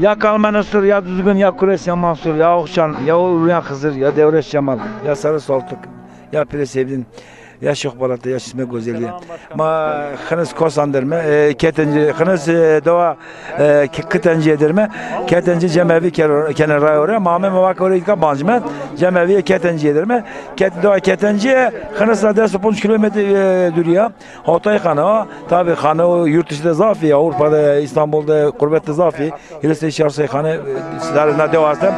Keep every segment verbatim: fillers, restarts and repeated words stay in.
Ya Kalman Osur, ya Duzgun, ya Kures, ya Mansur, ya Okşan, ya Uryan Hızır, ya Devreş Cemal, ya Sarı Saltuk, ya Pire Sevdin, ya Şıhbalat'ta, ya Şişme Gözeliye. Ma Hınıs Kosan derme, e, Ketenci, Hınıs, e, Doğa, e, K-, Kıtenciye derme, Ketenci Cemevi kene ray ore, ma ame ma vake ore itka bancme, Cemeviye Ketenciye derme, Ket-, Doğa Ketenciye, Hınıs'la des û ponc kilometre, e, duriya. Hotay xane o. Tabi xane o yurt dışı de zafî, Avrupa'da, İstanbul'da, gurbette zafî. Hilistê şarsay xane, e, sarê na dewe aste.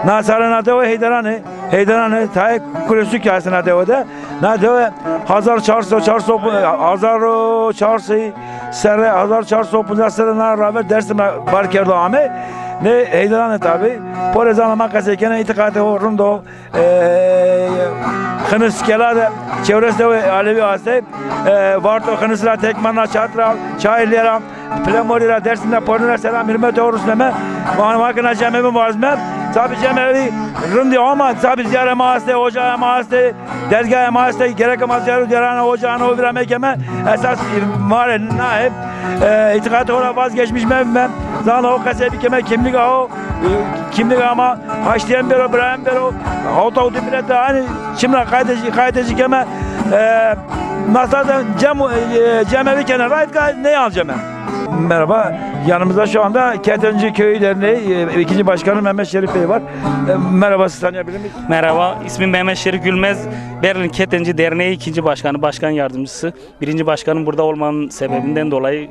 Na sarê na dewe Heyderane, Heyderane, tayê Kuresuk aste na dewe de. Na dewe hazar çar sey, çar sey, hazar çar sey serre, hazar çar sey poncas serre na raver Dersim bar kerdo ame. Ne Heyderane tabi. Pore zana ma qesey kene, îtîqatê ho rind o. E, Xınıs Kela de çewres dewe Alevi astey. E, Varto Xınıs ra, Tekman ra, Çat ra, Çayırlı ra, Plemori ra, Dersim ra, Pornî ra selam hürmet orusleme. Van vakina Cemevi vazme. Tabi Cemevi rindi ama tabi ziyare ma astey, ocağı ma astey, dergahê ma astey. Gerek ma ziyare ziyarana ocağına o vira mekeme. Esas mare nae, e, itiqatê ora vazgeçmiş mevme. Zana o qesey bikeme, kimlik o. E, kimlik ama haştiyen bero, birayen bero, hawta û di millet de hani çim ra kaydeci, kaydeci keme, e, nasıl da cem, e, cemevi kene, rayt ka ne alceme. Merhaba, yanımızda şu anda Ketenci Köyü Derneği, e, ikinci başkanı Mehmet Şerif Bey var. E, merhaba, sizi tanıyabilir miyiz? Merhaba, ismim Mehmet Şerif Gülmez. Berlin Ketenci Derneği ikinci başkanı, başkan yardımcısı. Birinci başkanım burada olmanın sebebinden dolayı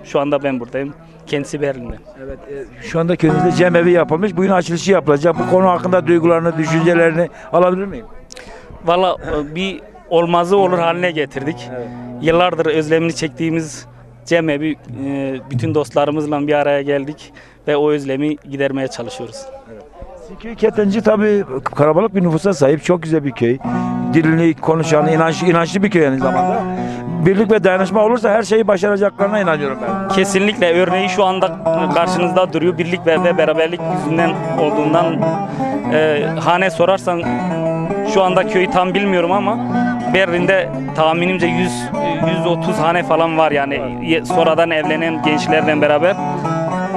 şu anda ben buradayım. Kendisi Berlin'de. Evet, e, şu anda köyünüzde cemevi yapılmış. Bugün açılışı yapılacak. Bu konu hakkında duygularını, düşüncelerini alabilir miyim? Valla, e, bir olmazı olur haline getirdik. Evet. Yıllardır özlemini çektiğimiz cemevi, e, bütün dostlarımızla bir araya geldik ve o özlemi gidermeye çalışıyoruz. Sizin köy Ketenci tabii kalabalık bir nüfusa sahip, çok güzel bir köy. Dilini konuşan, inanç, inançlı bir köy aynı zamanda. Birlik ve dayanışma olursa her şeyi başaracaklarına inanıyorum ben. Kesinlikle, örneği şu anda karşınızda duruyor. Birlik ve, ve beraberlik yüzünden olduğundan, e, hane sorarsan şu anda köyü tam bilmiyorum ama Berlin'de tahminimce yüz, yüz otuz hane falan var yani. Ye-, sonradan evlenen gençlerle beraber,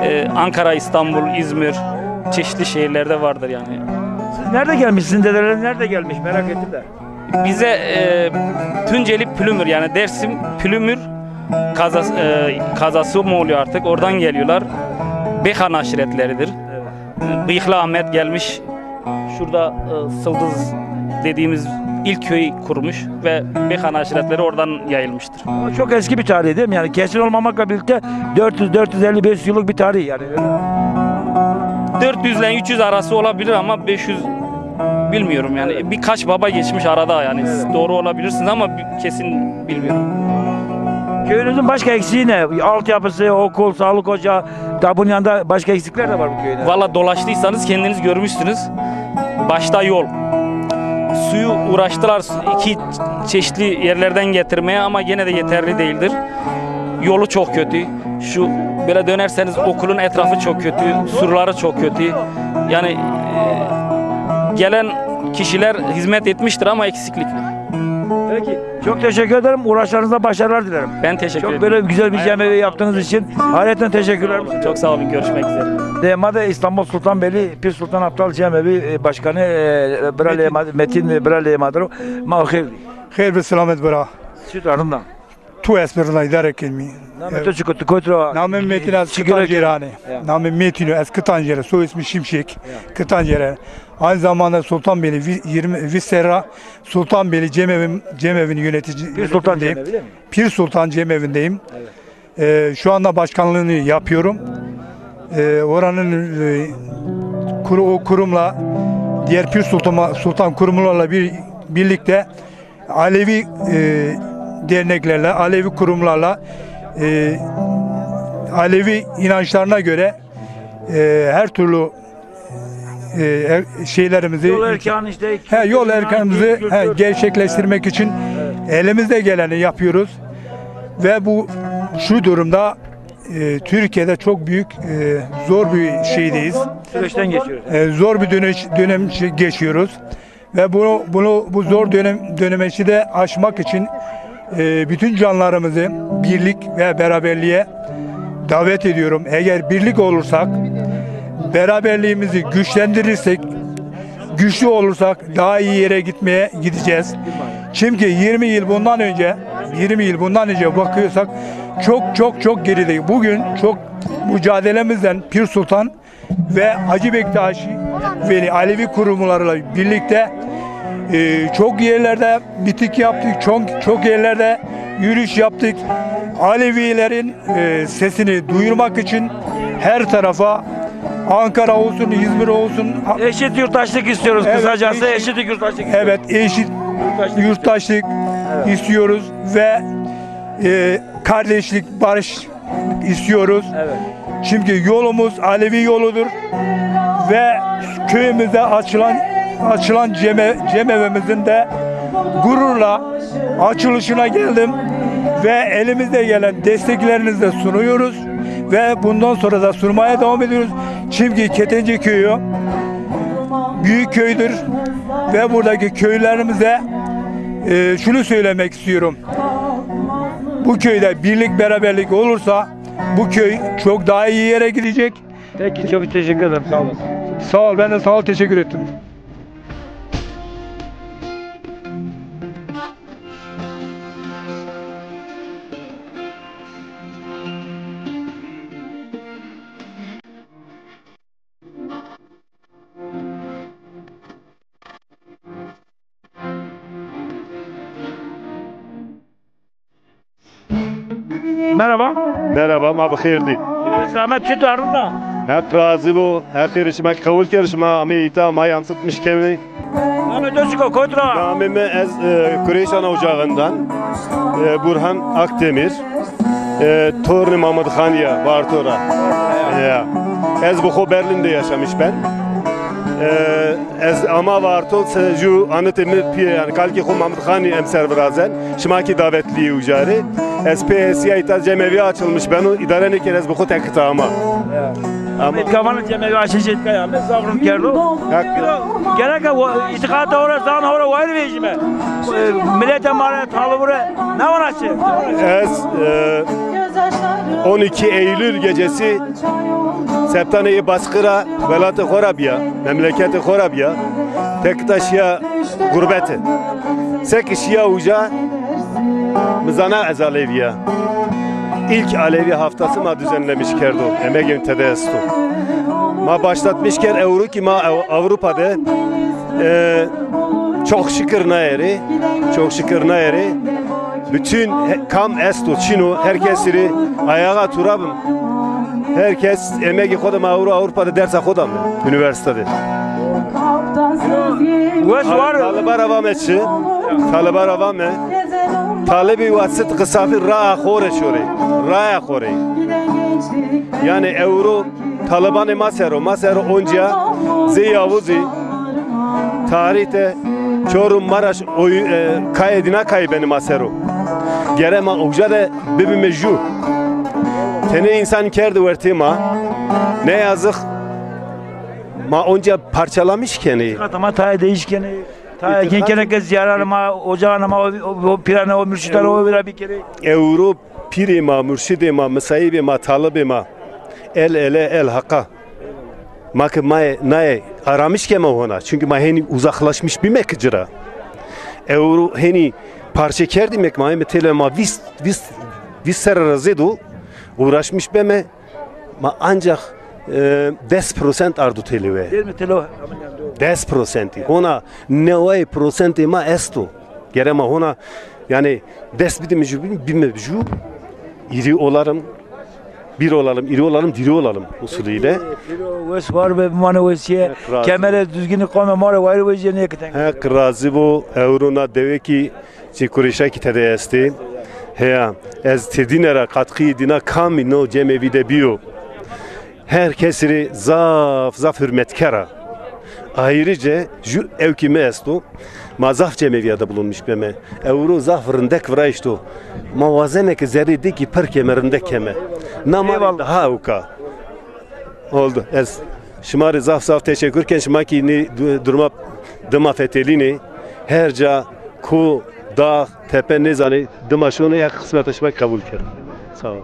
e, Ankara, İstanbul, İzmir, çeşitli şehirlerde vardır yani. Siz nerede gelmiş? Sizin dedeleriniz nerede gelmiş? Merak ettim de. Bize, e, Tunceli Pülümür, yani Dersim Pülümür kazas-, e, kazası mı oluyor artık? Oradan geliyorlar. Behan aşiretleridir. Bıyıklı Ahmet gelmiş. Şurada, e, Sıldız dediğimiz ilk köyü kurmuş ve Behan aşiretleri oradan yayılmıştır. Ama çok eski bir tarih değil mi? Yani kesin olmamakla birlikte dört yüz, dört yüz elli, beş yüz yıllık bir tarih yani. Dört yüz ile üç yüz arası olabilir ama beş yüz bilmiyorum yani. Birkaç baba geçmiş arada yani. Siz doğru olabilirsiniz ama bi-, kesin bilmiyorum. Köyünüzün başka eksiği ne? Altyapısı, okul, sağlık ocağı. Daha bunun yanında başka eksikler de var bu köyde. Valla dolaştıysanız kendiniz görmüşsünüz. Başta yol. Suyu uğraştılar iki çeşitli yerlerden getirmeye ama gene de yeterli değildir. Yolu çok kötü. Şu böyle dönerseniz okulun etrafı çok kötü, surları çok kötü. Yani, e, gelen kişiler hizmet etmiştir ama eksiklikle. Peki, çok teşekkür ederim. Uğraşlarınızda başarılar dilerim. Ben teşekkür ederim. Çok böyle güzel bir cemevi yaptığınız için ayrıca teşekkürler. Çok sağ olun. Görüşmek üzere. E, ma de İstanbul Sultanbeyli Pir Sultan Abdal Cemevi, e, Başkanı, e, Bira Lê Êmad-, Metin, e, Bira Lê Êmadro. Ma xêr. Xêr bi selamet bira. Çi tarında? Tu ez birna îdare kenmî. Namê to çik o, tu kotî ra? Namê Metin, ez Kitan cêre anê. Ya. Namê Metin o, ez Kitan cêre, soy ismi Şimşek. Ya. Kitan cêre. Aynı zamanda Sultanbeyli, vi-, yirmi, vîst serra Sultanbeyli Cemevin, Cemevin yönetici, Pir Sultan yönetimindeyim. Cemevi değil mi? Pir Sultan Cemevindeyim. Evet. Ee, şu anda başkanlığını yapıyorum. Ee, oranın, e, kuru-, o kurumla, diğer Pir Sultan, Sultan kurumlarla bir, birlikte Alevi, e, derneklerle, Alevi kurumlarla, e, Alevi inançlarına göre, e, her türlü, e, er-, şeylerimizi, yol erkanı işte, he, yol erkanımızı, he, gerçekleştirmek için elimizde geleni yapıyoruz. Ve bu, şu durumda, e, Türkiye'de çok büyük, e, zor bir şeydeyiz. Süreçten geçiyoruz. E, zor bir döneç-, dönem geçiyoruz. Ve bunu, bunu, bu zor dönem, dönemeci de aşmak için, e, bütün canlarımızı birlik ve beraberliğe davet ediyorum. Eğer birlik olursak, Beraberliğimizi güçlendirirsek, güçlü olursak daha iyi yere gitmeye gideceğiz. Çünkü yirmi yıl bundan önce, yirmi yıl bundan önce bakıyorsak çok çok çok geride. Bugün çok mücadelemizden Pir Sultan ve Hacı Bektaşi Veli Alevi kurumlarıyla birlikte e, çok yerlerde miting yaptık, çok, çok yerlerde yürüyüş yaptık. Alevilerin e, sesini duyurmak için her tarafa, Ankara olsun, İzmir olsun. Eşit yurttaşlık istiyoruz. Evet, kısacası eşit, eşit yurttaşlık istiyoruz. Evet, eşit yurttaşlık, yurttaşlık istiyoruz ve e, kardeşlik, barış istiyoruz. Evet. Çünkü yolumuz Alevi yoludur ve köyümüzde açılan açılan ceme, cemevimizin de gururla açılışına geldim ve elimizde gelen desteklerinizi de sunuyoruz ve bundan sonra da sunmaya devam ediyoruz. Çünkü Ketence köyü büyük köydür ve buradaki köylerimize e, şunu söylemek istiyorum. Bu köyde birlik beraberlik olursa bu köy çok daha iyi yere gidecek. Peki, çok teşekkür ederim. Sağ olasın. Sağ ol, ben de sağ ol, teşekkür ettim. Merhaba. Merhaba, ma bi xêr dî. Selamet, çi tu, herûn a? Heq razî bo. Heqî rê şima kî qebul kero, şima amê îta, ma yansıtmış kewê. Namê to çik o, kotî ra? Namê mi, ez, e, Kureyşan Ocağı'ndan, e, Burhan Akdemir, e, tornê Mahmud Xanî ya, Varto ra. Ya. Ez bi xo Berlin de yaşamış ben. E, Ez ama Varto se ju anitê mi pîyê, yanî kalkê xo Mahmud Xanî emser virazen. Şima kî davetlî yê uca rê. Ez pê hesîya îta cemevî açılmış beno, îdare nêkerd, ez bi xo tekita ama. Ya. Ama îtka vana cemevî açılmış îtka ya. Mi zaf rind kerdo. Heq. Gereka îtîqata ho ra, zana ho ra wayir vejîme. E, milete ma rê, talibû rê ne vana çi? Ez, e, on iki Eylül gecesi Septanê yê Baskira welatê xo ra bîya, memleketê xo ra bîya, tekita şîya gurbete. Seke şîya uca, mi zana ez Alevî ya. İlk Alevi haftası ma düzenlemiş kerdo. Emegê mi tede esto. Ma başlatmış kerd, ewro kî ma Ew-, Avrupa de, e, çok şükür nayerê, çok şükür nayerê. Bütün he-, kam esto, çin o, her kesî rê ayağa turabim. Her kes emegê xo de ma ewro Avrupa de dersa xo dame, üniversite de. Wes war. Taliba ra vame çi? Taliba ra vame. Talibî wa sidqî safî raya xo rê şorê. Raya xo rê. Yanî ewro Talibanê ma ser o, ma ser o oncia zê yavuzî tarîh de Çorum, Maraş, oy, e, kayê dîna kayî benê ma ser o. Gere ma uca de bibîme jû. Tenê însan kerdî wertê ma. Ne yazık, ma oncia parçalamış kenê. Ama tayê değiş kenê. Tayê kên kenê ke zîyaranê ma, ocaxanê ma, o, o, o pîranê, o murşîdanê ho vîra bikerê. Ewro pîrê ma, murşidê ma, misayîbê ma, talibê ma. El ele, el haqa. Ma ki ma naye aramiş keme hona. Çünkü ma henî uzaklaşmış bîme ki ci ra. Ewro henî parçe kerdîme ki ma heme têlê ma vîst, vîst, vîst serre ra zêdo uğraşmış beme. Ma ancak, e, des prosent ardo têlê we. Des prosentî. Hona neway prosentê ma esto. Gere ma hona, yanî, dest bidîme jû, bîme jû, iri olalım, bir olalım, iri olalım, diri olalım usulüyle. Piro, wes war be, bimane wesîye. Heq razî. Kemere düzgünü qome ma rê wayir vejîye, nêkiteng. Heq razî bo, ewro na dewe kî, ci kurêşa kî tede estê. Heya, ez tedîne ra katkıyı dîna kamî no cemevî de bîyo. Her kesî rê zaf, zaf hurmet kera. Ayrıca jû ewkî mi esto. Ma zaf cemevîya de bulunmuş beme. Ewro zaf rindek virayîşto. Ma wazeme ke zerrê de kî pir keme, rindek keme. Na ma rê daha ewka. Oldu. Ez şima rê zaf zaf teşekkür ken, şima kî nê du-, duruma dima fetelînê. Her ca, ko, dağ, tepe nêzanê, dima şonê, ya qismeta şima kî qebul kerd. Sağ ol.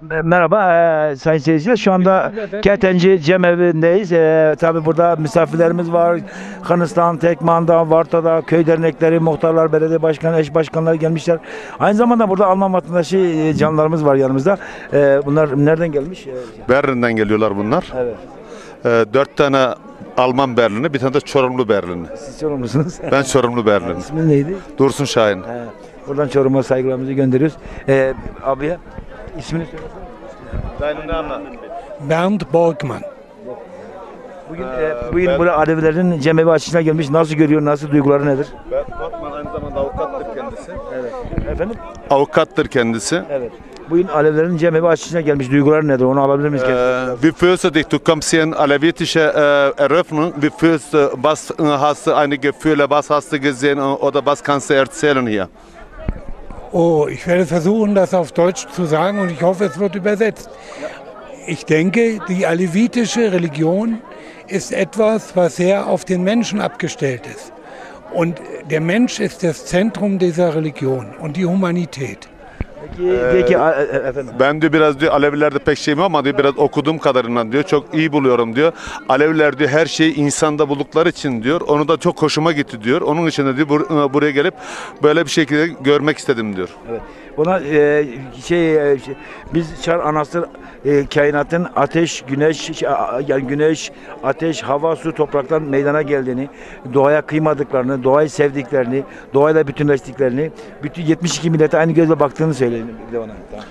Merhaba, e, sayın seyirciler. Şu anda Ketenci Cemevi'ndeyiz. E, tabii burada misafirlerimiz var. Kınıs'tan, Tekman'dan, Varta'da köy dernekleri, muhtarlar, belediye başkanı, eş başkanları gelmişler. Aynı zamanda burada Alman vatandaşı e, canlarımız var yanımızda. E, bunlar nereden gelmiş? E, Berlin'den geliyorlar bunlar. Evet. Ee, dört tane Alman Berlini, bir tane de Çorumlu Berlini. Siz Çorumlusunuz. Ben Çorumlu Berlini. İsminiz neydi? Dursun Şahin. He, buradan Çorum'a saygılarımızı gönderiyoruz. E, abiye ismini söylesene. Bernd Borgmann. Bugün, e, bugün burada Alevilerin cemevi açılışına gelmiş. Nasıl görüyor? Nasıl duyguları nedir? Bernd Borgmann aynı zamanda avukattır kendisi. Efendim? Avukattır kendisi. Evet. Bugün Alevilerin cemevi açılışına gelmiş. Duyguları nedir? Onu alabilir miyiz? Äh, wie fühlst du dich? Du kommst hier in alevitische äh, Eröffnung. Wie fühlst du, was äh, hast du eine Gefühle, was hast du gesehen äh, oder was kannst du erzählen hier? Oh, ich werde versuchen, das auf Deutsch zu sagen und ich hoffe, es wird übersetzt. Ich denke, die alevitische Religion ist etwas, was sehr auf den Menschen abgestellt ist. Und der Mensch ist das Zentrum dieser Religion und die Humanität. Peki, peki a- e- efendim. Ben diyor biraz diyor Alevilerde pek şeyim ama diyor biraz okuduğum kadarıyla diyor çok iyi buluyorum diyor. Aleviler diyor her şeyi insanda buldukları için diyor. Onu da çok hoşuma gitti diyor. Onun için de diyor bur- buraya gelip böyle bir şekilde görmek istedim diyor. Evet. Buna e, şey, e, şey, biz çar anasır e, kainatın ateş, güneş, şey, a- yani güneş, ateş, hava, su, topraktan meydana geldiğini, doğaya kıymadıklarını, doğayı sevdiklerini, doğayla bütünleştiklerini, bütün yetmiş iki millete aynı gözle baktığını söyleyin bir de ona. Tamam.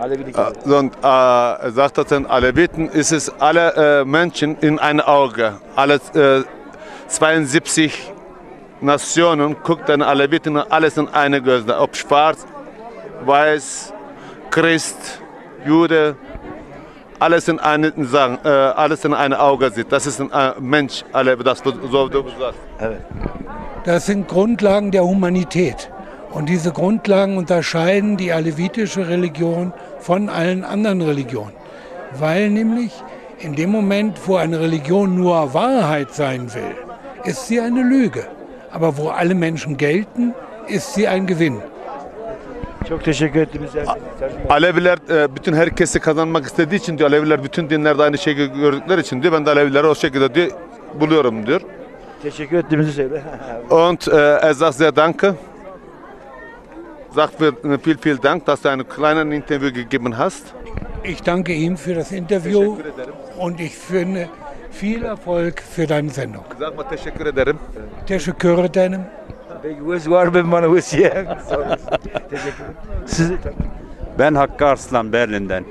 Alevilik. Äh, Und äh, sagt er, den Aleviten ist es alle äh, Menschen in ein Auge. Alle äh, zweiundsiebzig Nationen guckt den Aleviten alles in eine Gözle. Ob schwarz, weiß, Christ, Jude, alles in eine Sache, äh, alles in ein Auge sieht. Das ist ein äh, Mensch, Alevi, das so du sagst. Evet. Das sind Grundlagen der Humanität. Und diese Grundlagen unterscheiden die alevitische Religion von allen anderen Religionen. Weil nämlich in dem Moment, wo eine Religion nur Wahrheit sein will, ist sie eine Lüge. Aber wo alle Menschen gelten, ist sie ein Gewinn. Çok teşekkür ettim. Aleviler e, bütün herkesi kazanmak istediği için diyor. Aleviler bütün dinlerde aynı şeyi gördükleri için diyor. Ben de Alevileri o şekilde diyor buluyorum diyor. Teşekkür ettiğimizi söyle. Und äh, er sagt sehr danke. Sagt viel, viel, viel Dank, dass du ein kleines Interview gegeben hast. Ich danke Ihnen für das Interview und ich wünsche viel Erfolg für deine Sendung. Sag mal teşekkür ederim. Teşekkür ederim. Peki, wes war be, bana wes ye. Sağ olun. Teşekkür ederim. Sizi Ben Hakkı Arslan Berlin'den.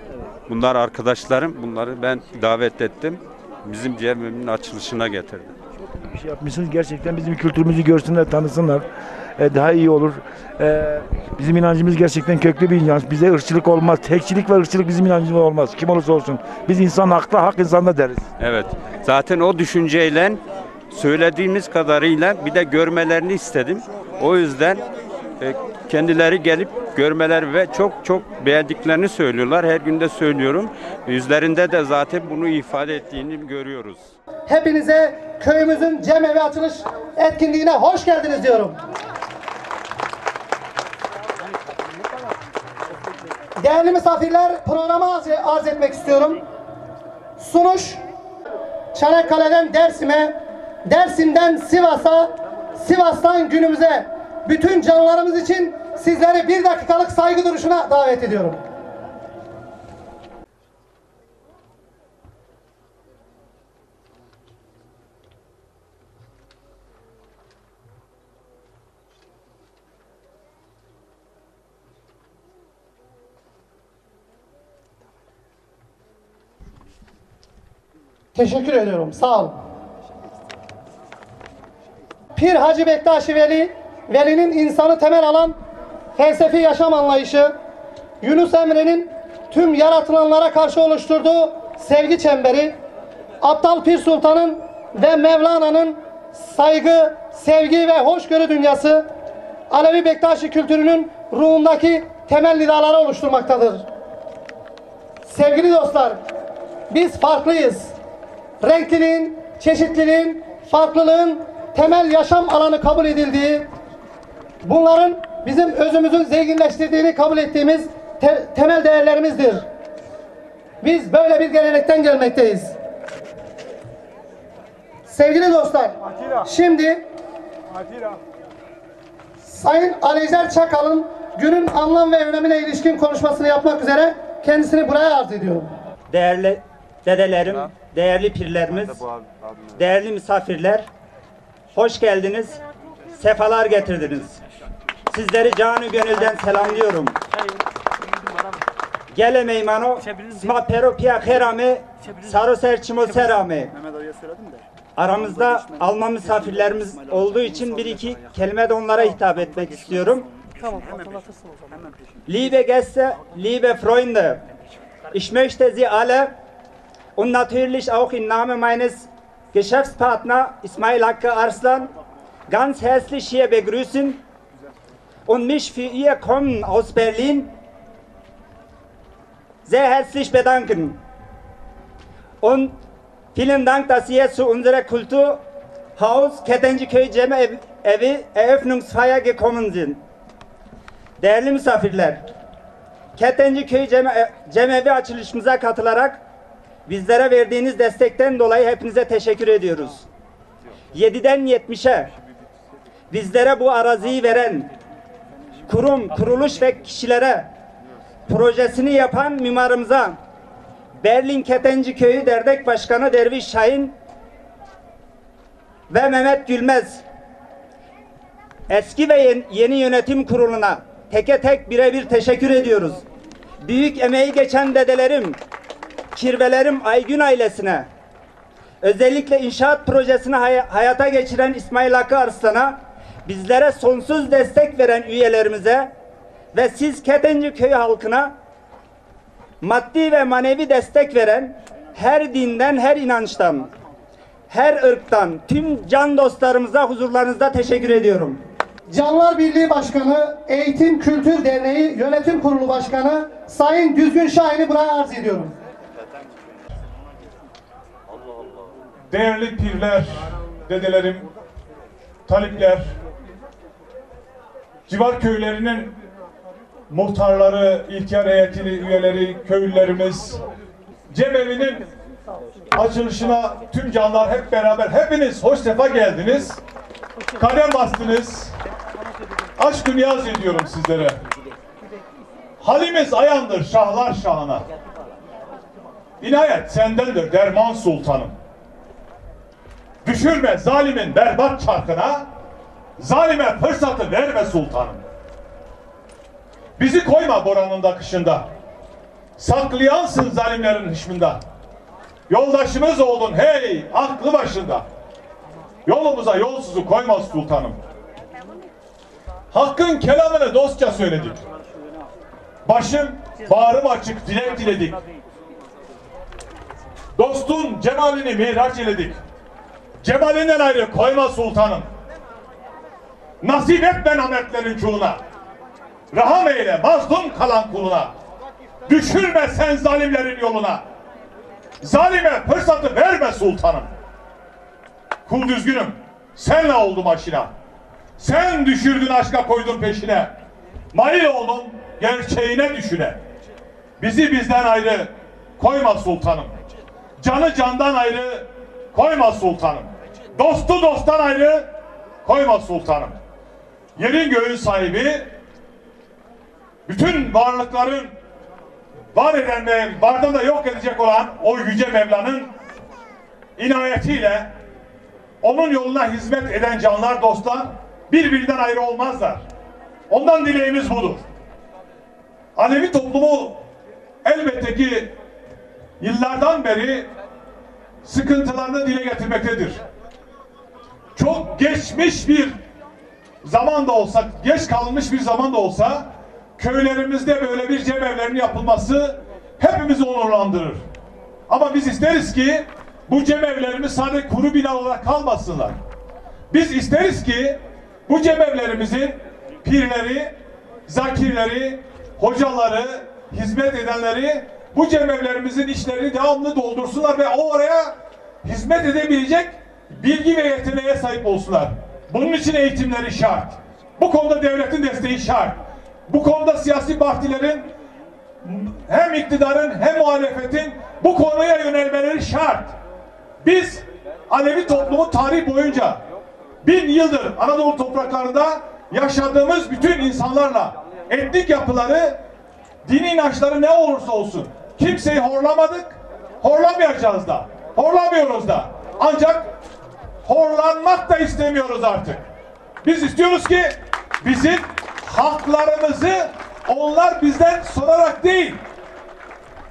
Bunlar arkadaşlarım. Bunları ben davet ettim. Bizim cemevinin açılışına getirdim. Bir şey yapmışsınız. Gerçekten bizim kültürümüzü görsünler, tanısınlar. E, daha iyi olur. E, bizim inancımız gerçekten köklü bir inanç. Bize ırkçılık olmaz. Tekçilik ve ırkçılık bizim inancımız olmaz. Kim olursa olsun. Biz insan haklı, hak insanda deriz. Evet. Zaten o düşünceyle söylediğimiz kadarıyla bir de görmelerini istedim. O yüzden e, kendileri gelip görmeler ve çok çok beğendiklerini söylüyorlar. Her gün de söylüyorum. Yüzlerinde de zaten bunu ifade ettiğini görüyoruz. Hepinize köyümüzün cemevi açılış etkinliğine hoş geldiniz diyorum. Değerli misafirler, programı arz, arz etmek istiyorum. Sunuş, Çanakkale'den Dersim'e, Dersim'den Sivas'a, Sivas'tan günümüze bütün canlarımız için sizleri bir dakikalık saygı duruşuna davet ediyorum. Teşekkür ediyorum. Sağ olun. Pir Hacı Bektaşi Veli, Veli'nin insanı temel alan felsefi yaşam anlayışı, Yunus Emre'nin tüm yaratılanlara karşı oluşturduğu sevgi çemberi, Aptal Pir Sultan'ın ve Mevlana'nın saygı, sevgi ve hoşgörü dünyası, Alevi Bektaşi kültürünün ruhundaki temel nidaları oluşturmaktadır. Sevgili dostlar, biz farklıyız. Renkliliğin, çeşitliliğin, farklılığın temel yaşam alanı kabul edildiği, bunların bizim özümüzün zenginleştirdiğini kabul ettiğimiz te- temel değerlerimizdir. Biz böyle bir gelenekten gelmekteyiz. Sevgili dostlar, şimdi Sayın Aleyzer Çakal'ın günün anlam ve önemine ilişkin konuşmasını yapmak üzere kendisini buraya arz ediyorum. Değerli dedelerim, değerli pirlerimiz, değerli misafirler, hoş geldiniz, sefalar getirdiniz. Sizleri canı gönülden selamlıyorum. Gele meymano, sima pero pîya xêr ame, saro ser çimo ser ame. Aramızda Alman misafirlerimiz olduğu için bir iki kelime de onlara hitap etmek istiyorum. Tamam, hatırlatırsın o zaman. Liebe Gäste, liebe Freunde, ich möchte Sie alle und natürlich auch im Namen meines Geschäftspartner Ismail Hakkı Arslan ganz herzlich hier begrüßen und mich für Ihr Kommen aus Berlin sehr herzlich bedanken. Und vielen Dank, dass Sie zu unserer Kulturhaus Ketenci Köyü Cem Ev- Evi Eröffnungsfeier gekommen sind. Değerli misafirler, Ketenci Köyü Cem, Cemevi açılışımıza katılarak bizlere verdiğiniz destekten dolayı hepinize teşekkür ediyoruz. Yediden yetmişe bizlere bu araziyi veren kurum, kuruluş ve kişilere projesini yapan mimarımıza Berlin Ketenci Köyü Dernek Başkanı Derviş Şahin ve Mehmet Gülmez, eski ve yen- yeni yönetim kuruluna teke tek birebir teşekkür ediyoruz. Büyük emeği geçen dedelerim, kirvelerim Aygün ailesine, özellikle inşaat projesini hay- hayata geçiren İsmail Hakkı Arslan'a, bizlere sonsuz destek veren üyelerimize ve siz Ketenci köyü halkına maddi ve manevi destek veren her dinden, her inançtan, her ırktan tüm can dostlarımıza huzurlarınızda teşekkür ediyorum. Canlar Birliği Başkanı, Eğitim Kültür Derneği Yönetim Kurulu Başkanı Sayın Düzgün Şahin'i buraya arz ediyorum. Değerli pirler, dedelerim, talipler, civar köylerinin muhtarları, ihtiyar heyeti üyeleri, köylülerimiz, Cem Evi'nin açılışına tüm canlar hep beraber, hepiniz hoş sefa geldiniz. Kadem bastınız. Aşk-ı niyaz ediyorum sizlere. Halimiz ayandır şahlar şahına. İnayet sendendir derman sultanım. Düşürme zalimin berbat çarkına, zalime fırsatı verme sultanım. Bizi koyma boranında kışında, saklayansın zalimlerin hışmında. Yoldaşımız oldun hey aklı başında. Yolumuza yolsuzu koyma sultanım. Hakkın kelamını dostça söyledik. Başım, bağrım açık dilek diledik. Dostun cemalini miraç eyledik. Cemalinden ayrı koyma sultanım. Nasip etme namertlerin çuluna. Raham eyle mazlum kalan kuluna. Düşürme sen zalimlerin yoluna. Zalime fırsatı verme sultanım. Kul düzgünüm, senle oldum aşina. Sen düşürdün aşka koydun peşine. Mail oldum gerçeğine düşüne. Bizi bizden ayrı koyma sultanım. Canı candan ayrı koyma sultanım. Dostu dosttan ayrı koyma sultanım. Yerin göğün sahibi, bütün varlıkların var eden ve vardan da yok edecek olan o yüce Mevla'nın inayetiyle onun yoluna hizmet eden canlar, dostlar birbirinden ayrı olmazlar. Ondan dileğimiz budur. Alevi toplumu elbette ki yıllardan beri sıkıntılarını dile getirmektedir. Çok geçmiş bir zaman da olsa, geç kalmış bir zaman da olsa köylerimizde böyle bir cemevlerinin yapılması hepimizi onurlandırır. Ama biz isteriz ki bu cemevlerimiz sadece kuru bina olarak kalmasınlar. Biz isteriz ki bu cemevlerimizin pirleri, zakirleri, hocaları, hizmet edenleri bu cemevlerimizin içlerini devamlı doldursunlar ve oraya hizmet edebilecek bilgi ve yeteneğe sahip olsunlar. Bunun için eğitimleri şart. Bu konuda devletin desteği şart. Bu konuda siyasi partilerin Hem iktidarın hem muhalefetin bu konuya yönelmeleri şart. Biz Alevi toplumu tarih boyunca bin yıldır Anadolu topraklarında yaşadığımız bütün insanlarla etnik yapıları, dini inançları ne olursa olsun kimseyi horlamadık, horlamayacağız da, horlamıyoruz da. Ancak horlanmak da istemiyoruz artık. Biz istiyoruz ki bizim haklarımızı onlar bizden sorarak değil,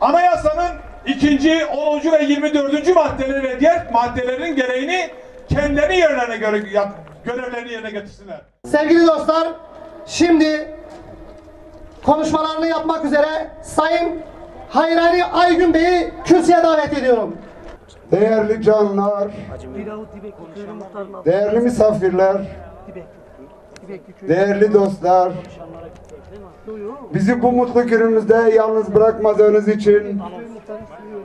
Anayasanın ikinci, onuncu ve yirmi dördüncü maddeleri ve diğer maddelerin gereğini kendileri yerlerine göre yap-, görevlerini yerine getirsinler. Sevgili dostlar, şimdi konuşmalarını yapmak üzere Sayın Hayrani Aygün Bey'i kürsüye davet ediyorum. Değerli canlar, değerli misafirler, değerli dostlar, bizi bu mutlu günümüzde yalnız bırakmadığınız için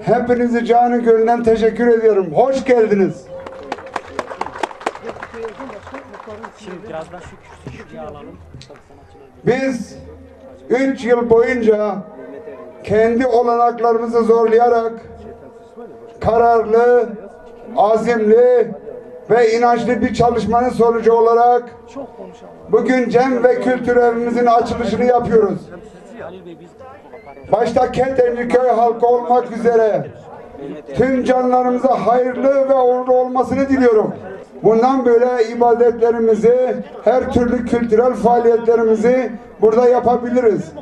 hepinizi canı gönülden teşekkür ediyorum. Hoş geldiniz. Şimdi biraz da şu kürsüyü şuraya alalım. Biz üç yıl boyunca kendi olanaklarımızı zorlayarak kararlı, azimli ve inançlı bir çalışmanın sonucu olarak bugün Cem ve Kültür Evimizin açılışını yapıyoruz. Başta Ketenci köy halkı olmak üzere tüm canlarımıza hayırlı ve uğurlu olmasını diliyorum. Bundan böyle ibadetlerimizi, her türlü kültürel faaliyetlerimizi burada yapabiliriz.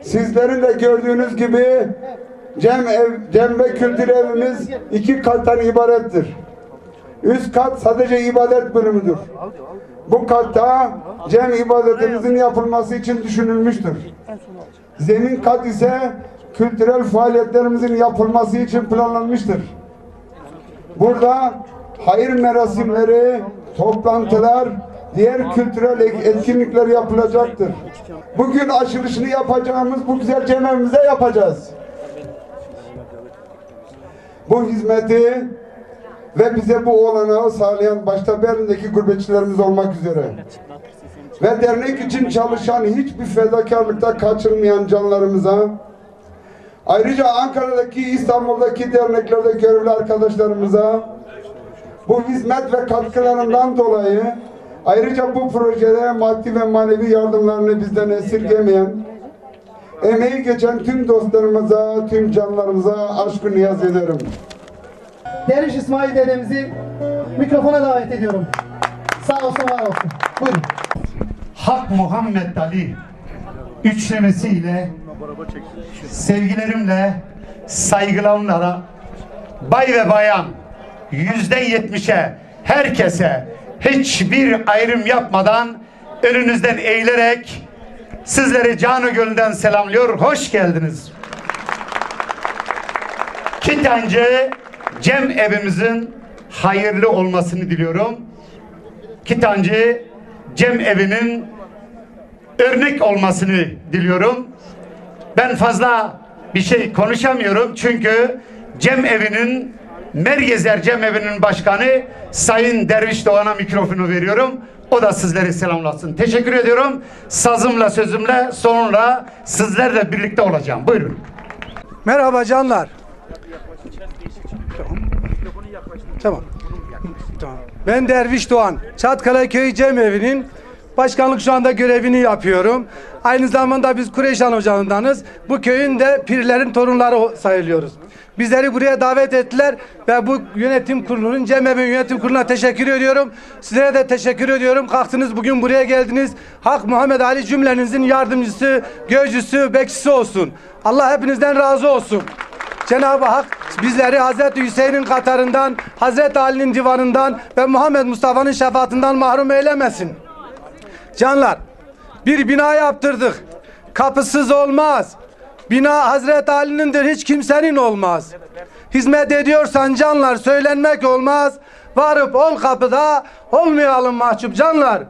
Sizlerin de gördüğünüz gibi Cem, ev, Cem ve Kültür Evimiz iki kattan ibarettir. Üst kat sadece ibadet bölümüdür. Bu katta Cem ibadetimizin yapılması için düşünülmüştür. Zemin kat ise kültürel faaliyetlerimizin yapılması için planlanmıştır. Burada hayır merasimleri, toplantılar, diğer kültürel ek- etkinlikler yapılacaktır. Bugün açılışını yapacağımız bu güzel cemevimize yapacağız. Bu hizmeti ve bize bu olanağı sağlayan başta Berlin'deki gurbetçilerimiz olmak üzere ve dernek için çalışan, hiçbir fedakarlıkta kaçınmayan canlarımıza, ayrıca Ankara'daki, İstanbul'daki derneklerde görevli arkadaşlarımıza bu hizmet ve katkılarından dolayı, ayrıca bu projede maddi ve manevi yardımlarını bizden esirgemeyen, emeği geçen tüm dostlarımıza, tüm canlarımıza aşk-ı niyaz ederim. Derviş İsmail dedemizi mikrofona davet ediyorum. Sağ olsun, var olsun. Buyurun. Hak Muhammed Ali üçlemesiyle sevgilerimle, saygılarımla bay ve bayan yüzde yetmişe herkese hiçbir ayrım yapmadan önünüzden eğilerek sizleri canı gönülden selamlıyor. Hoş geldiniz. Kitancı Cem Evimizin hayırlı olmasını diliyorum. Kitancı Cem Evi'nin örnek olmasını diliyorum. Ben fazla bir şey konuşamıyorum çünkü Cem Evi'nin, Mergezer Cem Evi'nin başkanı Sayın Derviş Doğan'a mikrofonu veriyorum. O da sizleri selamlasın. Teşekkür ediyorum. Sazımla, sözümle, sonunda sizlerle birlikte olacağım. Buyurun. Merhaba canlar. Tamam. Tamam. Ben Derviş Doğan. Çatkala Köyü Cem Evi'nin başkanlık şu anda görevini yapıyorum. Aynı zamanda biz Kureyşan Ocağı'ndanız. Bu köyün de pirlerin torunları o- sayılıyoruz. Bizleri buraya davet ettiler ve bu yönetim kurulunun, Cem Evi Yönetim Kurulu'na teşekkür ediyorum. Sizlere de teşekkür ediyorum. Kalktınız, bugün buraya geldiniz. Hak Muhammed Ali cümlenizin yardımcısı, gözcüsü, bekçisi olsun. Allah hepinizden razı olsun. Cenab-ı Hak bizleri Hazreti Hüseyin'in katarından, Hazreti Ali'nin divanından ve Muhammed Mustafa'nın şefaatinden mahrum eylemesin. Canlar, bir bina yaptırdık. Kapısız olmaz. Bina Hazreti Ali'nindir, hiç kimsenin olmaz. Hizmet ediyorsan canlar, söylenmek olmaz. Varıp ol kapıda, olmayalım mahcup canlar.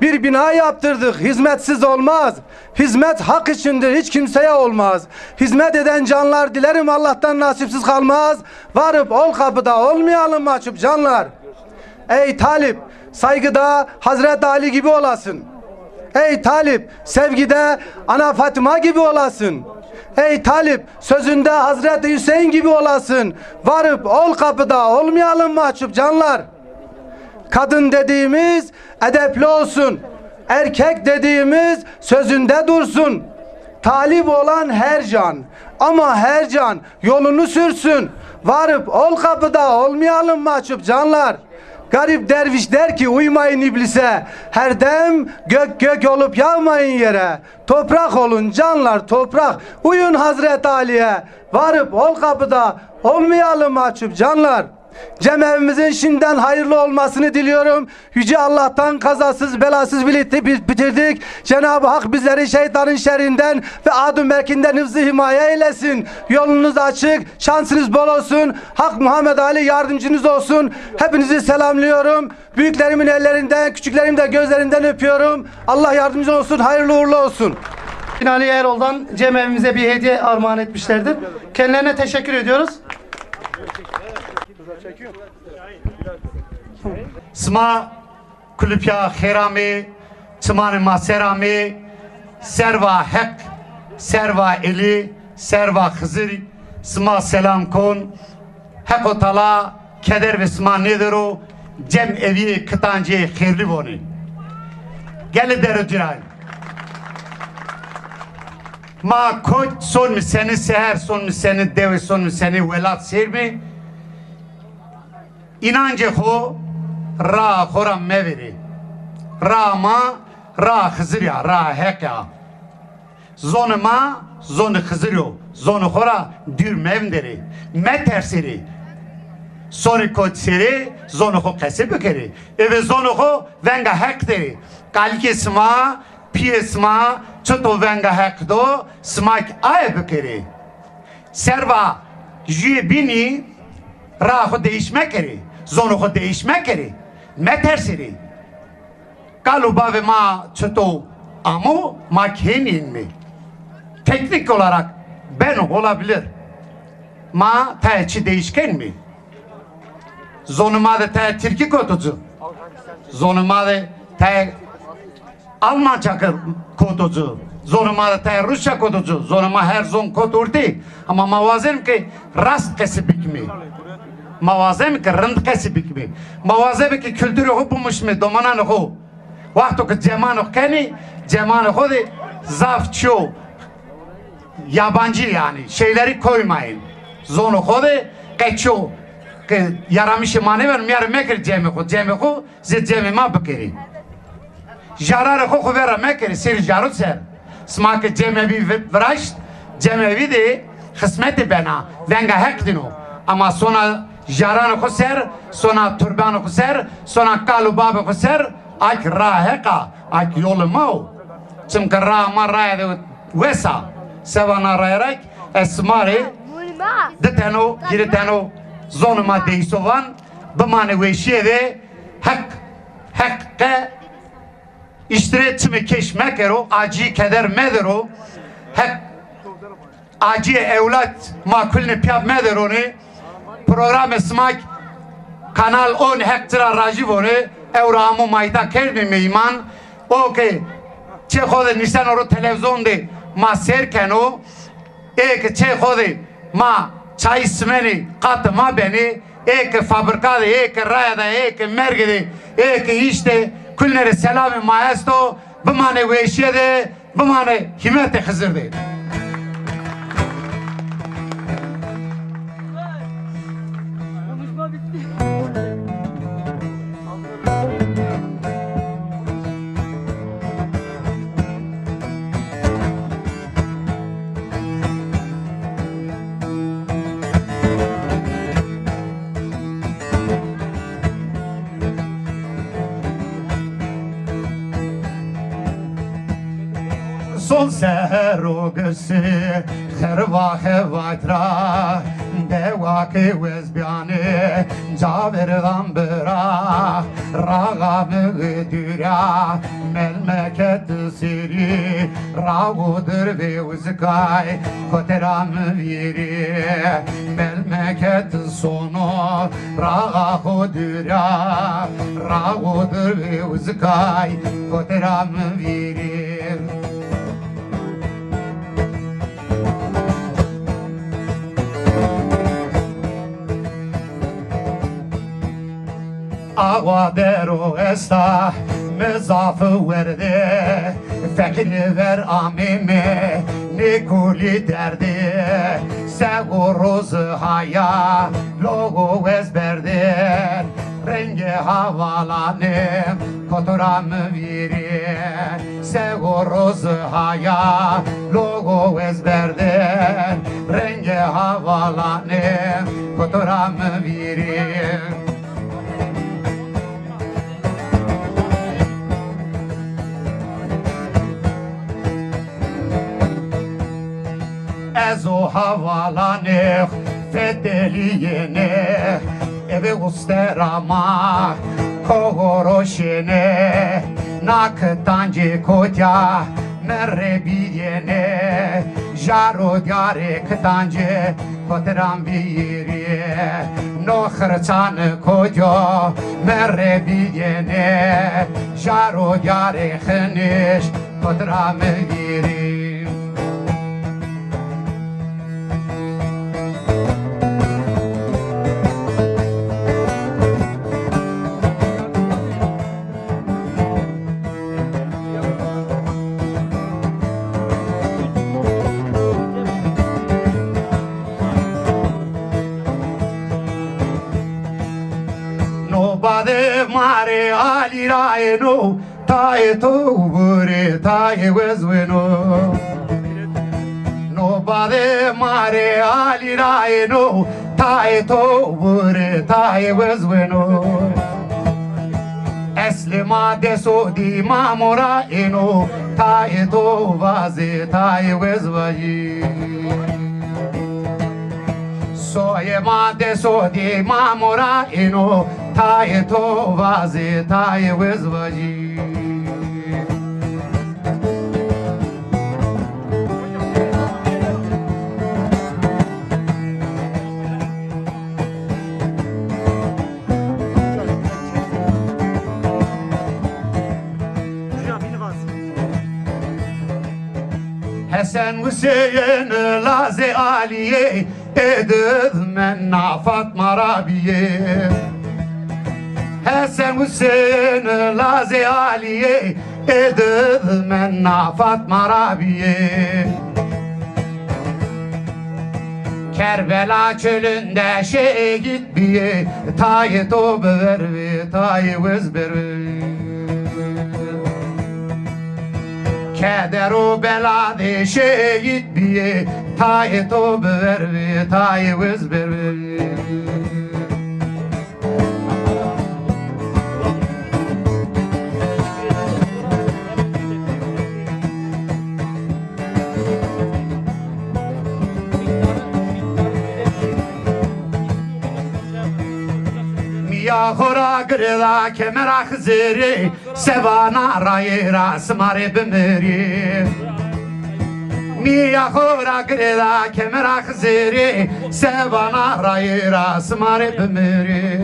Bir bina yaptırdık, hizmetsiz olmaz. Hizmet hak içindir, hiç kimseye olmaz. Hizmet eden canlar, dilerim Allah'tan nasipsiz kalmaz. Varıp ol kapıda, olmayalım mahcup canlar. Ey talip, saygıda Hazreti Ali gibi olasın. Ey talip, sevgide Ana Fatıma gibi olasın. Ey Talip, sözünde Hazreti Hüseyin gibi olasın. Varıp ol kapıda, olmayalım mahcup canlar. Kadın dediğimiz edepli olsun. Erkek dediğimiz sözünde dursun. Talip olan her can, ama her can yolunu sürsün. Varıp ol kapıda, olmayalım mahcup canlar. Garip derviş der ki, uymayın iblise. Her dem gök gök olup yağmayın yere. Toprak olun canlar, toprak. Uyun Hazreti Ali'ye. Varıp ol kapıda, olmayalım mahcup canlar. Cem evimizin şimdiden hayırlı olmasını diliyorum. Yüce Allah'tan kazasız belasız birlikte bi-, bitirdik. Cenab-ı Hak bizleri şeytanın şerrinden ve adun berkinden hıfzı himaye eylesin. Yolunuz açık, şansınız bol olsun. Hak Muhammed Ali yardımcınız olsun. Hepinizi selamlıyorum. Büyüklerimin ellerinden, küçüklerimin de gözlerinden öpüyorum. Allah yardımcın olsun, hayırlı uğurlu olsun. Binali Erol'dan Cem evimize bir hediye armağan etmişlerdir. Kendilerine teşekkür ediyoruz. Sima kulüpya xêr amê, çimanê ma ser amê, serva Heq, serva Elî, serva Xizir, sima selam kon. Heqo Tala keder ve sima nêdero, cem evî kitancê xêrli vonê. Gelê dero ciran. Ma koç son mi seni seher, son mi seni dewe, son mi seni welat sêr mi? Înancê xo, raa xo ra meverê. Raa ma, raa Xizirî ya, raa Heqî ya. Zonê ma, zonê Xizirî yo. Zonê xo ra dûr mevinderê. Metersêrê. Sonê kot serê, zonê xo qesê bikerê. Eve zonê xo venga Heq derê. Kalikê sima, pîyê sima, çito venga Heq do, sima kî aye bikerê. Serva jûyê bînî raa xo değiş mekerê, zonê xo değiş mekerê, metersêrê. Kal û bavê ma çito amo, ma kî hênî ênmê. Teknik olarak beno, olabilir. Ma tayê çi değiş kenmê. Zonê ma de tayê tirkî koto ci. Zonê ma de tayê Almanca ke-, koto ci, zonê ma de tayê Rusça koto ci, zonê ma her zon kot ortê. Ama ma wazenîme ke rast qesî bikîme. Ma wazenîme ke rind qesî bikîme. Ma wazenîme ke kulturê xo bimuşîme domananê xo. Wexto ke cemanê xo kenê, cemanê xo de zaf çîyo yabancı yani şeyleri koymayın. Zonê xo de qe çîyo ke yaramişê ma nêbeno, mîyarê mekerê cemê xo. Cemê xo zê cemê ma bikerê. Jararê xo xo vera mekerê, sêrê jaro ser. Sima ke cemevî vi-, viraşt, cemevî de xismetê bena, venga Heq dîno. Ama sona jaranê xo ser, sona turbanê xo ser, sona kal û babê xo ser, ak raa Heq a, ak yolê ma o. Çimke raa ma raya de wes a. Seba na raya ra kî ez sima rê di teno, hîrê teno zonê ma deyîso van, bimanê weşîye de. Heq, Heq qe îştirê çimê keş mekero, acî keder medero. Heq acîyê ewlad ma kulîne pîya mederonê. Programê sima kî Kanal On Heq ci ra rajî vonê. Ewro amo ma îta kerdîme meyman. O ke çê xo de nîseno ro televîzyon de ma sêr keno. Ê ke çê xo de ma çayî simenê qatê ma benê, ê ke fabrika de, ê ke raya de, ê ke merge de, ê ke îş de, kulîne rê selamê ma esto, bimanê weşîye de, bimanê hîmetê Xizir de. Son ser o gisi xerva xevat ra, dewa ke wez bîyane, caverdan bira, rağa bigi dura, melmeket siri, rago dir ve uzkay, kotera mi viri, melmeket sono, rağa xo dura, rago dir ve uzkay, kotera mi viri. Awa dero esta, mi zaf werde, feqîrî ver amîme, nêkolî derde, sego roz haya, logo wez berde, rengê havalane, kotora mi vîrî, sego roz haya, logo wez berde, rengê havalane, kotora mi vîrî. Ez o havalanê fetelîyêne, eve ustera ma kogoroşêne, na kitancê kotya mi rê bîyêne, jaro diyarê kitancê kotiran vîrî, no xirçan koco mi rê bîyêne, jaro diyarê xinîş kotira mi vîrî. No badê ma rê alî ra êno, tayê to burê, tayê wez weno. No badê ma rê alî ra êno, tayê to burê, tayê wez weno. Eslê ma deso dî ma mora êno, tayê to vazê, tayê wez vajî. Soyê ma deso dî ma mora êno, tayê to vazê, tayê wez vajî. Hesen Huseyîn lazê Alîyê, ê did mena Fatma ra bîyê. Hesen Huseyîn lazê Alîyê, ê did mena Fatma ra bîyê. Kerbela çölünde şehîd bîyê, tayê to bivervê, tayê wez bervê. Keder û bela de şehîd bîyê, tayê to bivervê, tayê wez bervê. Mîya xo ra girêda kemera Xizirî, sevana rayê ra sima rê bimirî. Mîya xo ra girêda kemera Xizirî, sevana rayê ra sima rê bimirî.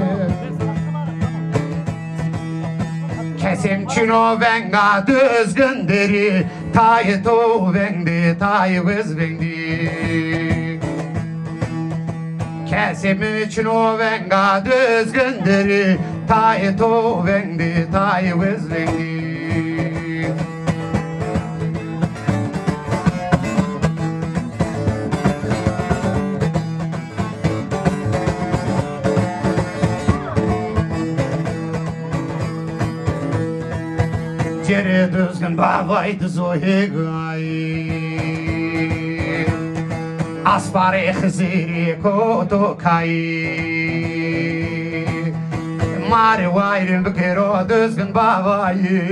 Kesê mi çin o venga Duzgin Derî, tayê to veng dî, tayê wez veng dî. Kesê mi çin o venga Duzgin Derî, tayê to veng dî, tayê wez veng dî. Cêrê Duzgin Bavay dizo hêgay. Asparê Xizirî koto kay. Ma rê wayîrî bikero Duzgin Bavayî.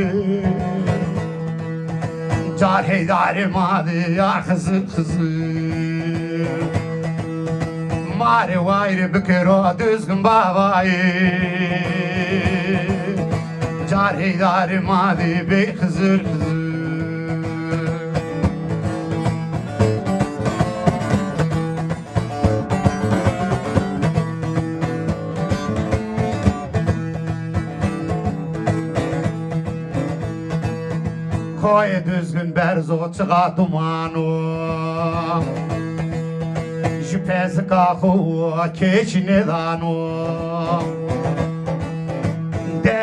Car heydarê ma de ya Xizir Xizir. Ma rê wayîrî bikero Duzgin Bavayî. Car heydarê ma de bê Xizir Xizir. Koyê Duzgin berz o, çixa duman o. Ji pezika xo keçî nêdano.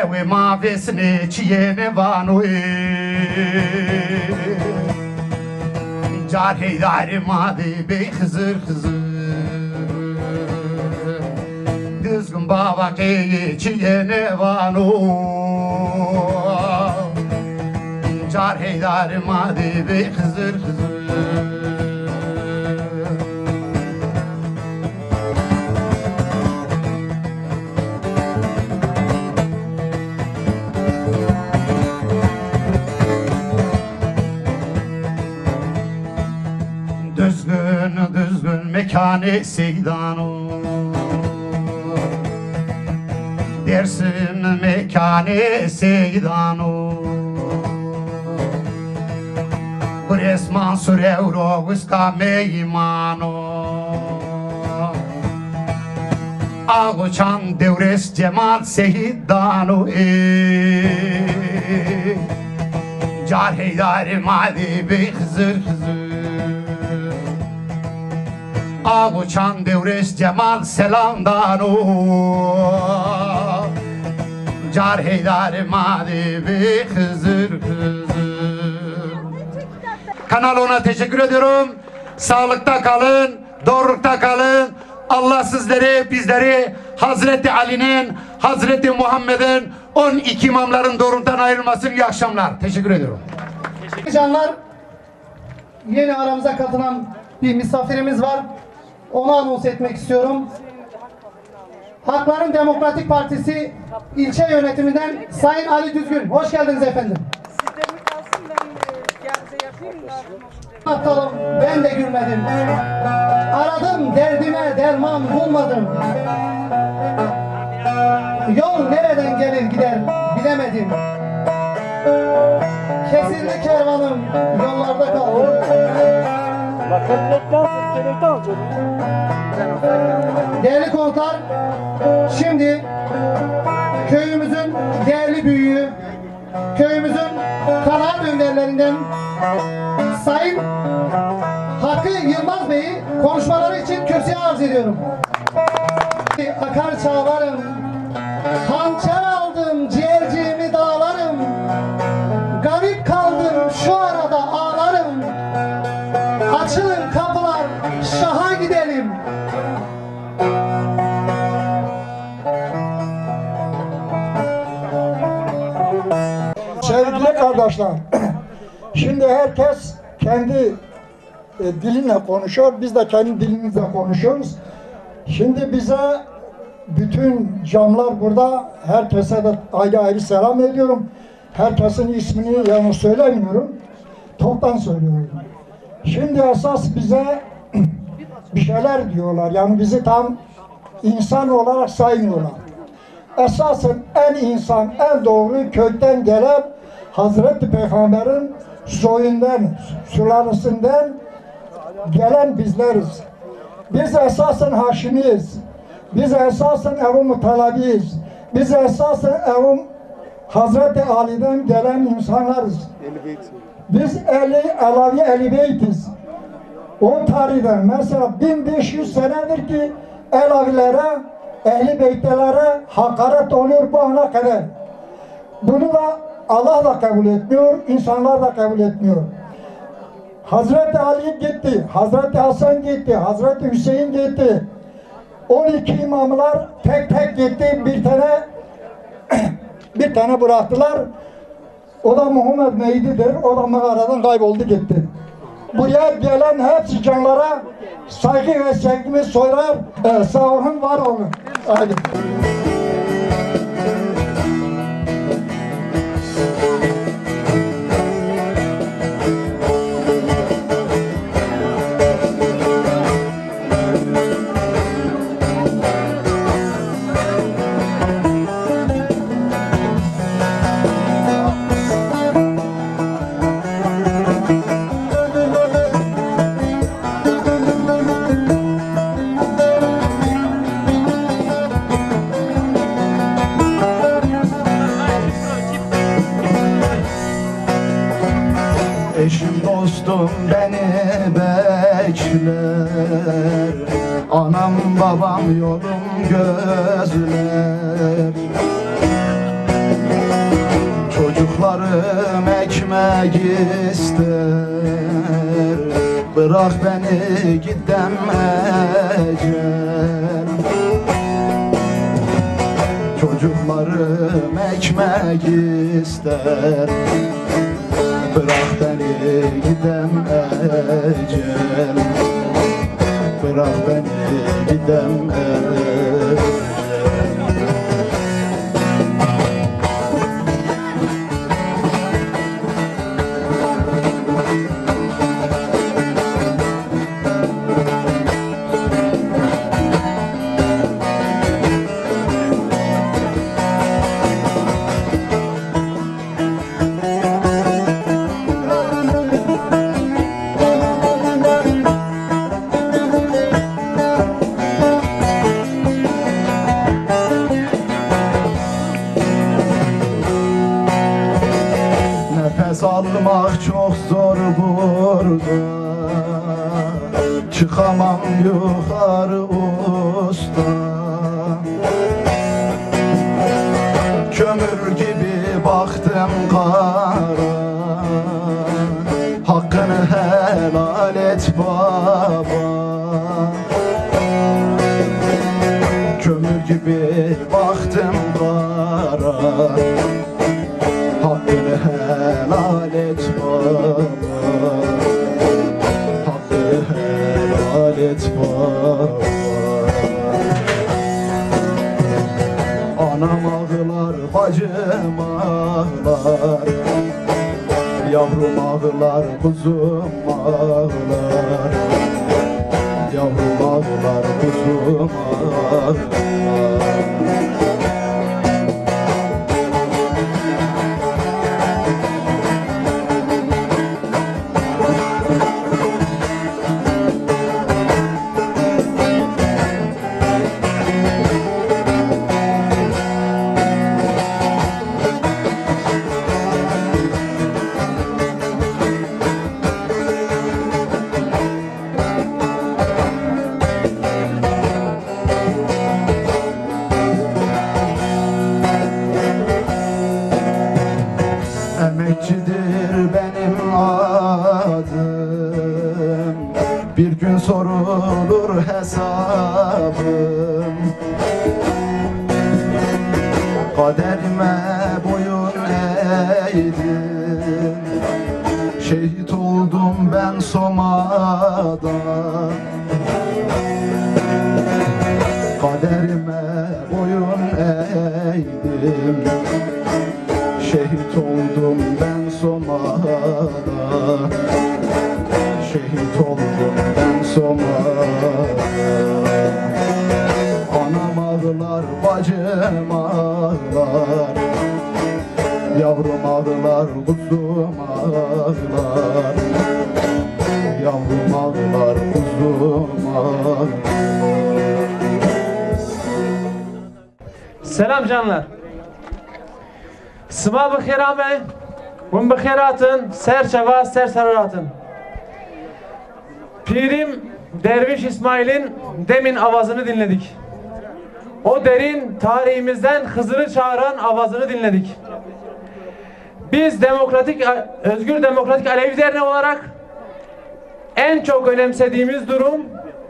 Ewe ma vêsinê çiyêne vano ê. Car heydarê ma de bey Xizir Xizir. Dizgin baba qeyê çiyêne vano. Car heydarê ma de bey Xizir Xizir. Düzgün, düzgün mekanê seydan o. Dersim mekanê seydan o. Birêz Mansur ewro wiska meyman o. Ağuçan Dewres Cemal Seyîdan o ê. Car heydarê ma de bey Xizir Xizir. Ağuçan Dewres Cemal selam dano. Car heydarê ma de bey Xizir Xizir. Kanalına teşekkür ediyorum. Sağlıkta kalın, doğrulukta kalın. Allah sizleri, bizleri Hazreti Ali'nin, Hazreti Muhammed'in, on iki imamların doğruluktan ayırmasın. İyi akşamlar. Teşekkür ediyorum. Canlar, yeni aramıza katılan bir misafirimiz var. Onu anons etmek istiyorum. Hakların Demokratik Partisi ilçe yönetiminden Sayın Ali Düzgün. Hoş geldiniz efendim. Aptalım, ben de gülmedim. Aradım, derdime derman bulmadım. Yol nereden gelir gider bilemedim. Kesildi kervanım, yollarda kaldım. Değerli konuklar, şimdi köyümüzün değerli büyüğü, köyümüzün kanaat önderlerinden Sayın Hakkı Yılmaz Bey'i konuşmaları için kürsüye arz ediyorum. Akar çağlarım, hançer aldım ciğerciğimi dağlarım. Garip kaldım şu arada ağlarım. Açılın kapılar, şaha gidelim. Sevgili kardeşler, şimdi herkes kendi e, dilinle konuşuyor, biz de kendi dilimizle konuşuyoruz. Şimdi bize bütün camlar burada, herkese de ayrı ayrı selam ediyorum. Herkesin ismini yani söylemiyorum, toptan söylüyorum. Şimdi esas bize bir şeyler diyorlar, yani bizi tam insan olarak saymıyorlar. Esasen en insan, en doğru kökten gelen Hazreti Peygamber'in soyundan, sülalesinden gelen bizleriz. Biz esasen Haşimiyiz. Biz esasen Ebu Mutalabiyiz. Biz esasen Ebu Hazreti Ali'den gelen insanlarız. Biz Eli, Alavi Ehli Beytiz. O tarihten mesela bin beş yüz senedir ki Elavilere, Ehli Beytlere hakaret oluyor bu ana kadar. Bunu da Allah da kabul etmiyor, insanlar da kabul etmiyor. Hazreti Ali gitti, Hazreti Hasan gitti, Hazreti Hüseyin gitti. On iki imamlar tek tek gitti, bir tane bir tane bıraktılar. O da Muhammed Mehdi'dir. O da mağaradan kayboldu gitti. Buraya gelen hepsi canlara saygı ve sevgimi sorar. E, sağ olun, var olun. Haydi. Eşim dostum beni bekler, anam babam yolum gözler. Ekmek ister, bırak beni gidem ecel. Çocuklarım ekmek ister, bırak beni gidem ecel. Bırak beni gidem ecel. Nefes almak çok zor burada. Çıkamam yukarı usta. Kömür gibi baktım kara. Hakkını helal et baba. Kömür gibi baktım kara. Hakkını helal et baba. Hakkını helal et baba. Anam ağlar, bacım ağlar. Yavrum ağlar, kuzum ağlar. Yavrum ağlar, kuzum ağlar. Emekçidir benim adım, bir gün sorulur hesabım. Kaderime boyun eğdim, şehit oldum ben Soma'da. Kaderime boyun eğdim, şehit oldum ben Soma'da. Şehit oldum ben Soma'da. Anam ağlar, bacım ağlar. Yavrum ağlar, kuzum ağlar. Yavrum ağlar, kuzum ağlar. Selam canlar. Sima bi xêr ame, win bi xêr hatin, ser çeva, ser serra hatin. Pîrim Derviş İsmail'in demin avazını dinledik. O derin tarihimizden Hızır'ı çağıran avazını dinledik. Biz Demokratik, Özgür Demokratik Alevi Derneği olarak en çok önemsediğimiz durum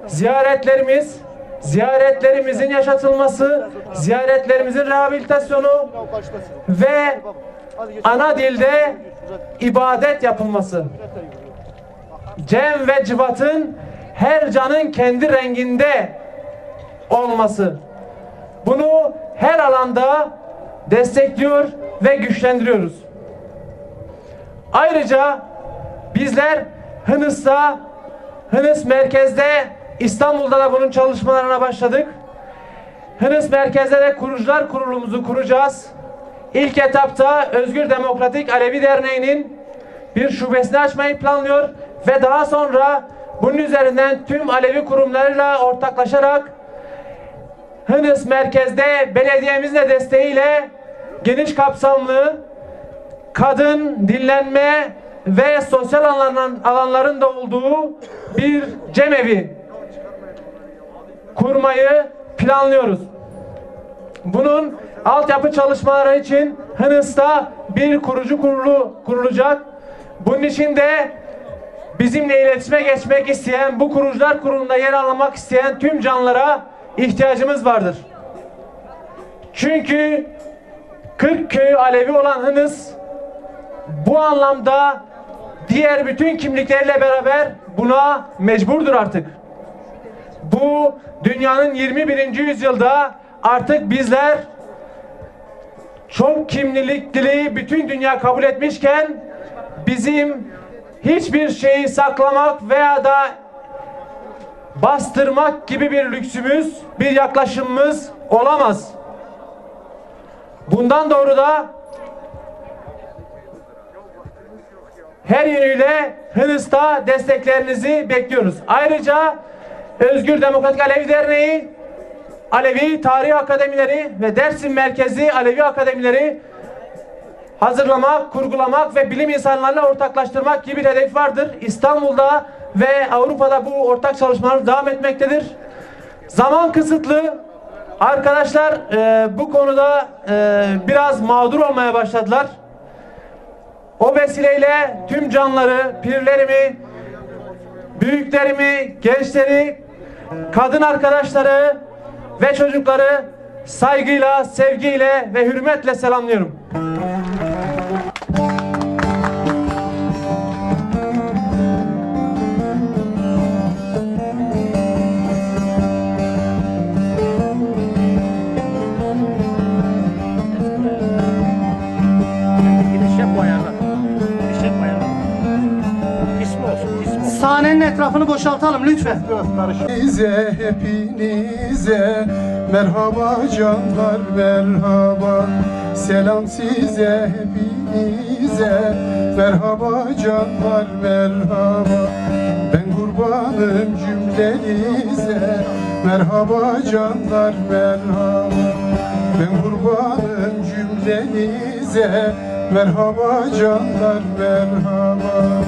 ziyaretlerimiz, ziyaretlerimizin yaşatılması, ziyaretlerimizin rehabilitasyonu ve ana dilde ibadet yapılması. Cem ve civatın her canın kendi renginde olması. Bunu her alanda destekliyor ve güçlendiriyoruz. Ayrıca bizler Hınıs'ta, Hınıs merkezde, İstanbul'da da bunun çalışmalarına başladık. Hınıs merkezde de kurucular kurulumuzu kuracağız. İlk etapta Özgür Demokratik Alevi Derneği'nin bir şubesini açmayı planlıyor ve daha sonra bunun üzerinden tüm Alevi kurumlarıyla ortaklaşarak Hınıs merkezde belediyemizin de desteğiyle geniş kapsamlı kadın, dinlenme ve sosyal alanların, alanların da olduğu bir cemevi kurmayı planlıyoruz. Bunun altyapı çalışmaları için Hınıs'ta Bir kurucu kurulu kurulacak. Bunun için de bizimle iletişime geçmek isteyen, bu kurucular kurulunda yer almak isteyen tüm canlılara ihtiyacımız vardır. Çünkü kırk köyü Alevi olan Hınıs bu anlamda diğer bütün kimlikleriyle beraber buna mecburdur artık. Bu dünyanın yirmi birinci yüzyılda artık bizler çok kimlikliliği bütün dünya kabul etmişken bizim hiçbir şeyi saklamak veya da bastırmak gibi bir lüksümüz, bir yaklaşımımız olamaz. Bundan doğru da her yönüyle Hınıs'ta desteklerinizi bekliyoruz. Ayrıca Özgür Demokratik Alevi Derneği, Alevi Tarih Akademileri ve Dersim Merkezi Alevi Akademileri hazırlamak, kurgulamak ve bilim insanlarıyla ortaklaştırmak gibi bir hedef vardır. İstanbul'da ve Avrupa'da bu ortak çalışmalar devam etmektedir. Zaman kısıtlı. Arkadaşlar, e, bu konuda, e, biraz mağdur olmaya başladılar. O vesileyle tüm canları, pirlerimi, büyüklerimi, gençleri, kadın arkadaşları ve çocukları saygıyla, sevgiyle ve hürmetle selamlıyorum. Gidişe koyarlar. Gidişe koyarlar. Pis mi olsun, pis mi olsun? Sahnenin etrafını boşaltalım lütfen. Size hepinize merhaba canlar, merhaba. Selam size hepinize merhaba canlar, merhaba. Ben kurbanım cümlenize merhaba canlar, merhaba. Ben kurbanım cümlenize merhaba canlar, merhaba.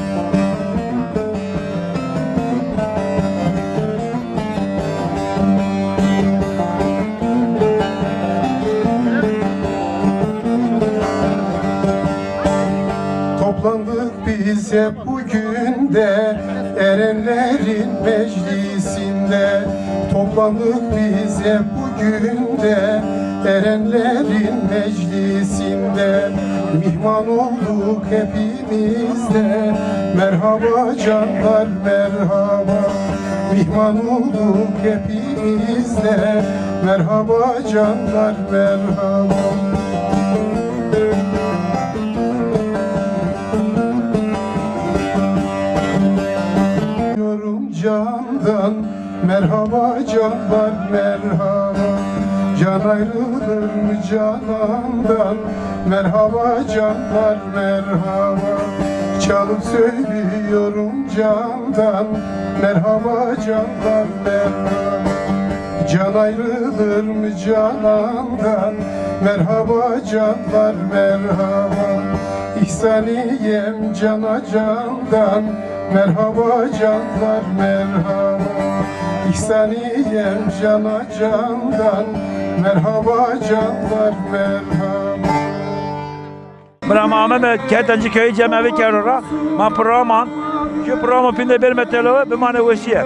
Toplandık biz hep bugün de erenlerin meclisinde. Toplandık biz hep bugün de erenlerin meclisinde. Mihman olduk hepimiz de merhaba canlar, merhaba. Mihman olduk hepimiz de merhaba canlar, merhaba. Yorum candan merhaba canlar, merhaba. Can ayrılır mı canandan? Merhaba canlar, merhaba. Çalıp söylüyorum candan. Merhaba canlar, merhaba. Can ayrılır mı canandan? Merhaba canlar, merhaba. İhsaniyem cana candan. Merhaba canlar, merhaba. İhsaniyem cana candan. Merhaba canlar, merhaba. Mi ra ma ameme Kertencî köyü cemevi kerdo ra. Ma program an. Ju program pinde bir metelo bimane weşiye.